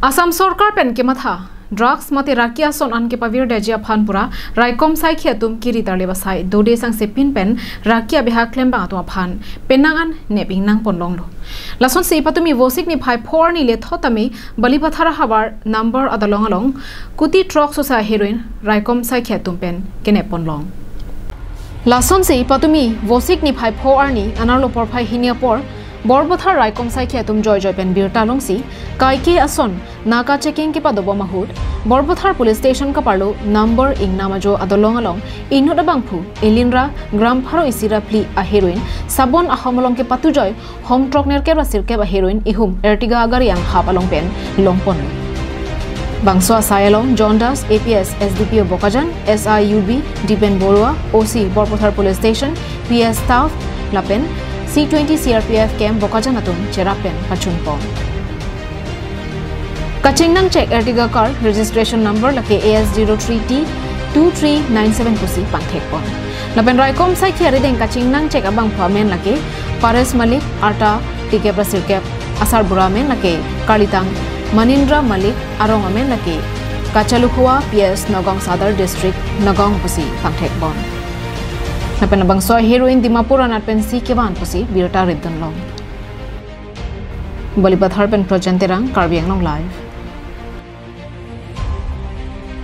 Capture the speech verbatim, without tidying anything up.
Assam Sorkar pen kematha drugs mate raki ason an kepavirdaji aphan pura raikom saikhi atum kiri tarlip asai dode sangse pin pen raki abeha klembang atum aphan penang an nep ingnang ponlonglo. Lasonsi patumi Vosik niphai pho arni lethot tame Balipathar havar number adolong along kuti throk sosa heroin raikom saikhi atum pen kenep ponlong. Lasonsi patumi Vosik niphai pho arni anerlo porphai hini apor Borpathar raikom saikhi atum joijoi pen birta longsi kaike ason naka checking kepadobom ahut Borpathar Police Station kaparlo number ingnam ajo adolong along inut abangphu elinra gram pharo isi ra phli a heroin sabon ahom along kepatujoi hom throk nerkep ra sirkep a heroin ihum Ertiga agari anghap along pen longpon. Bangso asai along John Das, A P S, S D P O Bokajan, S I U B Dipen Borua, O C Borpathar Police Station, P S staff lapen C twenty C R P F camp Bokajan atum cherap pen pachunpon. Kachingnang chek Ertiga car registration number lake A S zero three T two three nine seven pusi pangthekpon. Lapen raikom saikhi arideng kachingnang chek abangphu amen lake Pares Malik, arta tikep ra sirkep, asarbura amen lake karlitang Manindra Malik, arong amen lake Kachalukhua, P S Nagaon Sadar District, Nagaon pusi pangthekpon. Lapen labangso heroin Dimapur anat pensi kevan pusi birta ripdunlong. Balipathar pen Projen Terang, Karbi Anglong Live.